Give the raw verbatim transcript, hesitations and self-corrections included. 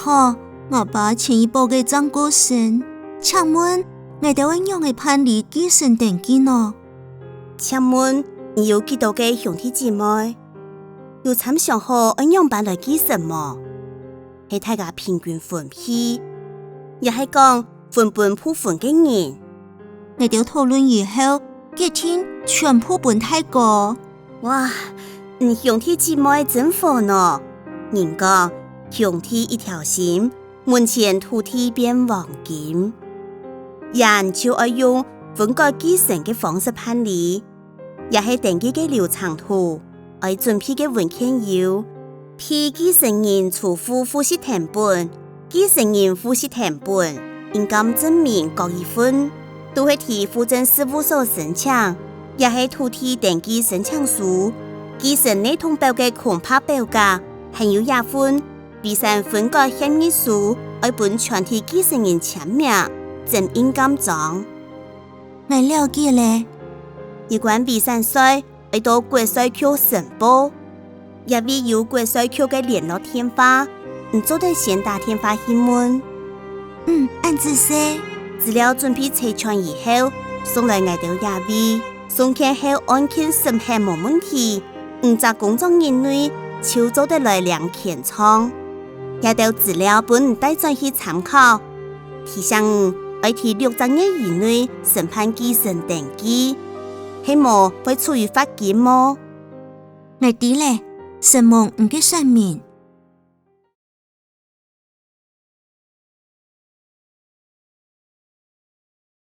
好，吾爸前一駁仔正過身，請問𠊎兜愛仰仔辦理繼承登記呢？請問你有幾多个兄弟姊妹？有參詳好愛仰般來繼承無？係大家平均分配，也係講分分不分个人？𠊎兜討論以後，決定全部分大哥。哇，你兄弟姊妹真和呢！人講，兄弟一條心， 門前土地變黃金。恁就愛用分割繼承个方式辦理，也係登記个流程圖，愛準備个文件有：被繼承人除戶戶籍謄本、繼承人戶籍謄本、印鑑證明各一份，都係在戶政事務所申請，也係土地登記申請書、繼承內通表个空白表格，還有這份 遺產分割協議書愛分全體繼承人簽名，整印鑑章。𠊎了解了。有關遺產稅，愛到國稅局申報。這位有國稅局个聯絡電話，你做得先打電話去問。嗯，恁仔細。資料準備齊全以後，送來𠊎兜這位。送件後案件審核無問題， 五隻工作日內就做得來領權狀。這兜資料分你帶轉去參考。提醒你，愛在六隻月以內申辦繼承登記，係無會處於罰金哦。𠊎知了，承蒙你个說明。